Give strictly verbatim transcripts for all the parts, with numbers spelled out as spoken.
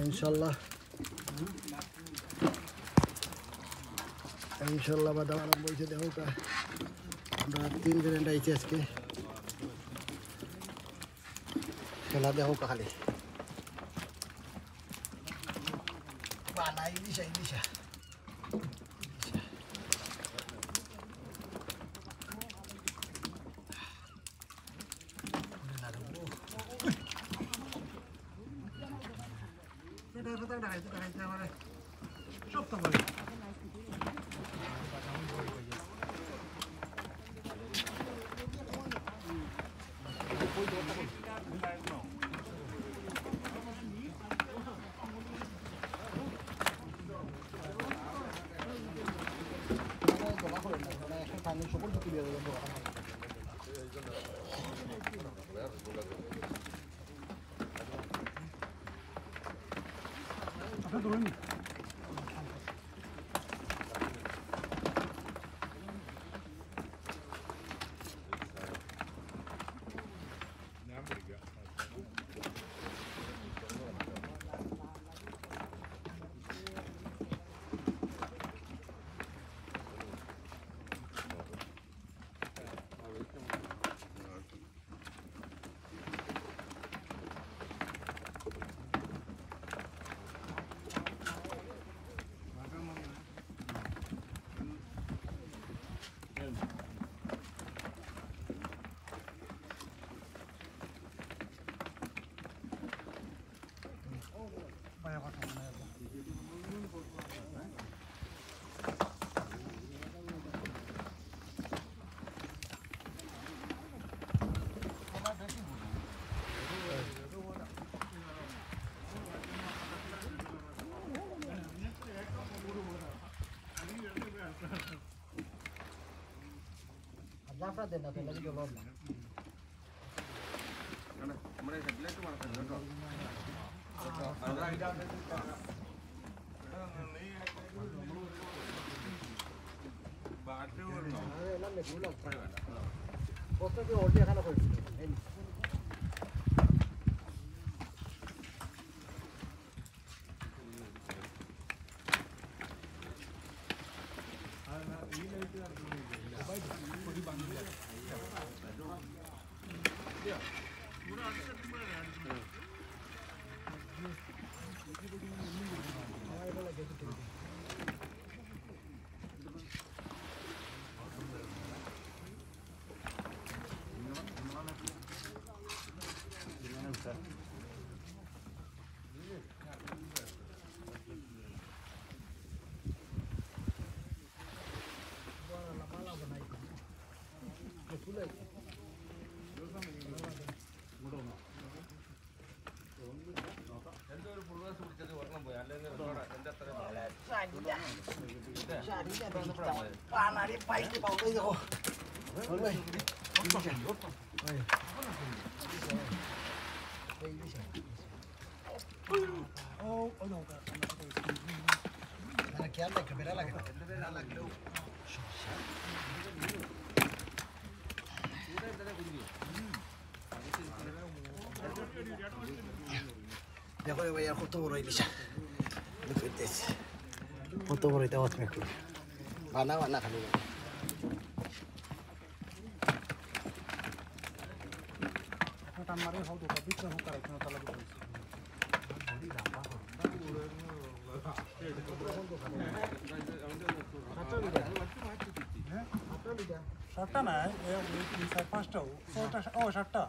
ইনশাল্লাহ, ইনশাল্লাহ, বাদাম আরম্ভ হয়েছে। দেখো কা, আমরা তিন ব্র্যান্ড আইছে আজকে। খেলা দেখো কা খালি। বালা ইলিশা, ইলিশা। জাফরা দেন না, তাহলে জল হবে না। দেখো রে ভাই, আর কত বড় ইলিশা। কত বড় ইটা, watch me করি। বানা, বানা খালি। একটা টান মারে, হও তো, বিক্রম হোক আর একজন তালা দিতে। সাতটা না, এ, ওই তিন, চার, পাঁচটা, ও, ছয়টা, ও, সাতটা।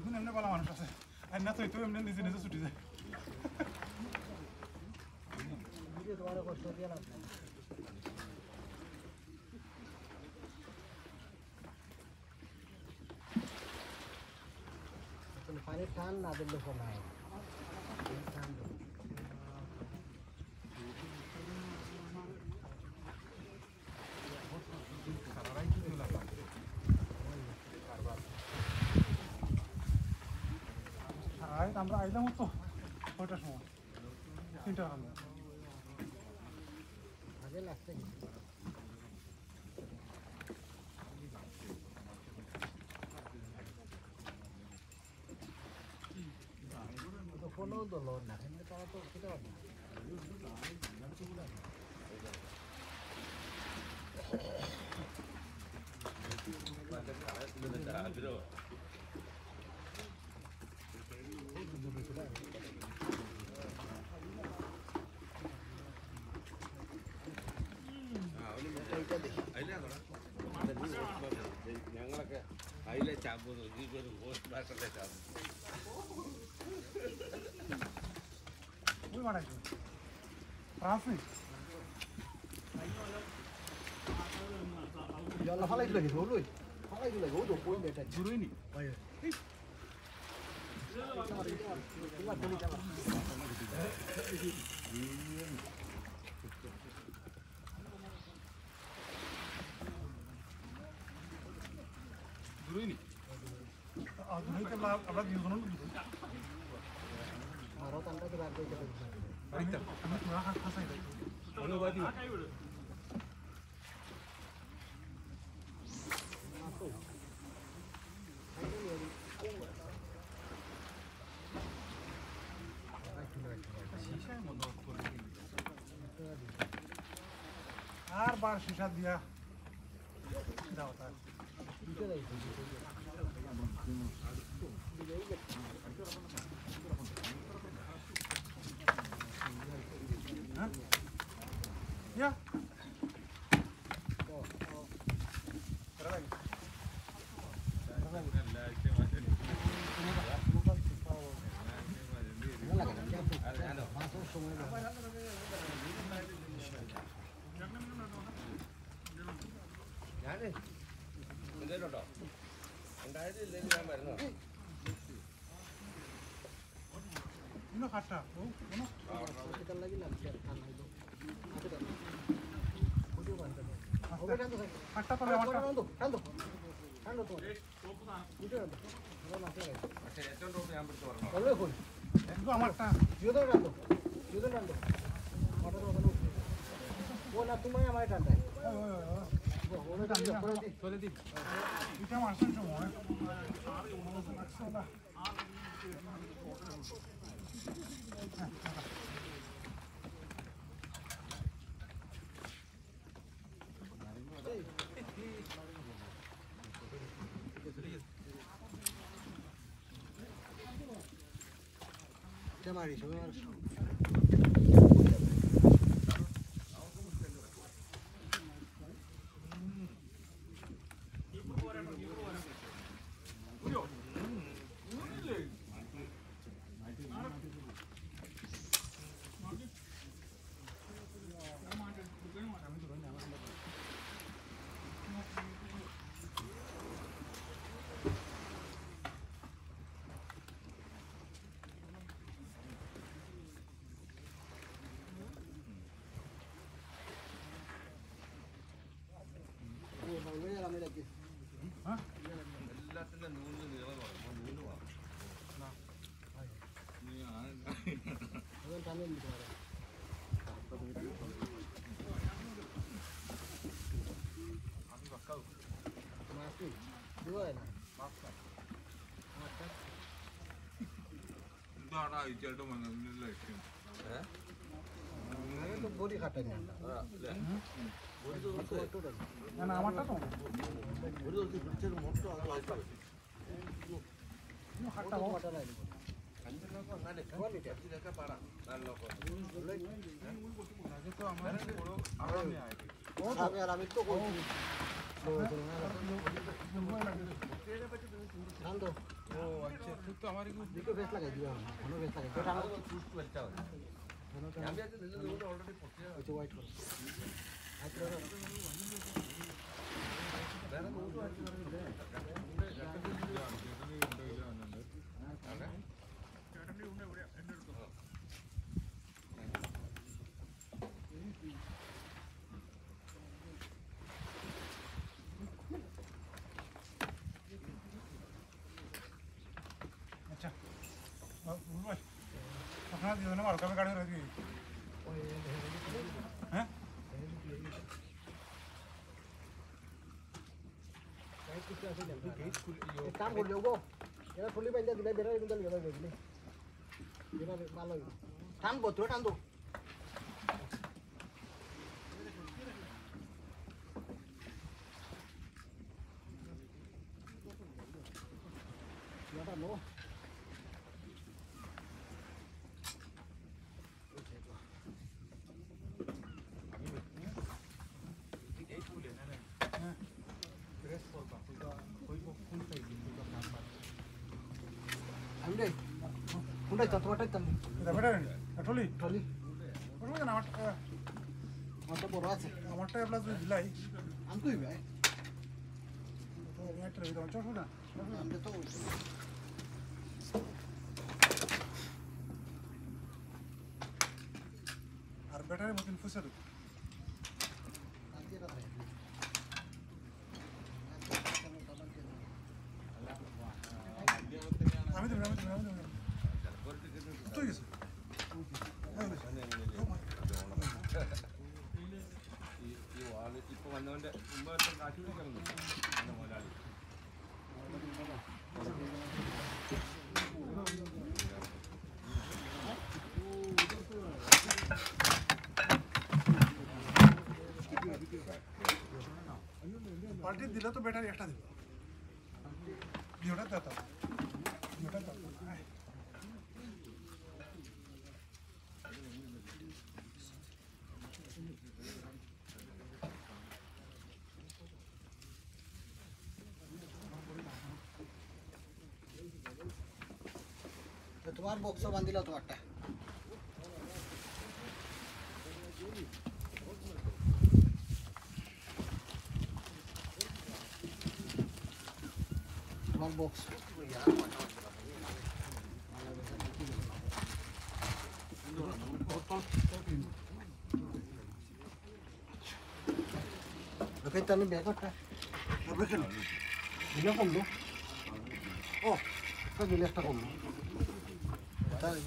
এখন এমনি ভালা মানুষ আছে। আর না তো, তো এমনি নিজে নিজে ছুটি যায়। পানির টান না দিলে তো নাই। আর আমরা আইলাম তো কয়টার সময়? তিনটার সময়। ഞങ്ങളൊക്കെ അതിലെ ചാമ്പ്, ഈ ഒരു പോസ്റ്റ് മാസ്റ്ററിന്റെ ചാമ്പ്. আর বার শিশা দিয়া দাও তার। হ্যাঁ? ইয়া। না, না, আমারটা তো। আচ্ছা। আহ, বুলবুল ভাই, আপনারা দুজনে মারো, কবে গাড়ি ধরে দিবি? হ্যাঁ? এক কাম করলে, ওগো, এরা খুলি বাইন্দা দিলে, বেড়া এগুলো দিলে, দিলে। এরা ভালো হইব। টান বো, তুই টান দো। আমি রে, কোনটাই তো তোমারটাই তো আমি। এটা বেটার না, ট্রলি। ট্রলি। ওটা না, আমারটা। আমারটা বড় আছে। আমারটা প্লাস ওই দিলাই। আমি তুই ভাই। তো একটা রইল, আমার চশমা না। আমি তো আর ব্যাটারি মতন ফুসে দেবো। আমি দেবো, আমি দেবো, আমি দেবো। তো হয়ে গেছে। ഇപ്പൊ വന്നവന്റെ മുമ്പ് കാശ് പിടിക്കണം. മുതലാളി. পাল্টি দিলে তো ব্যাটারি একটা দিল। দুইটা দাও তো। দুইটা দাও তো। তো তোমার বক্স বান্ধিল তোমারটা। তোমার বক্স। ওকে, তাহলে ব্যাগ একটা। ওকে, কেন? দিলে কমলো। ও, একটা দিলে একটা কমলো। তাই।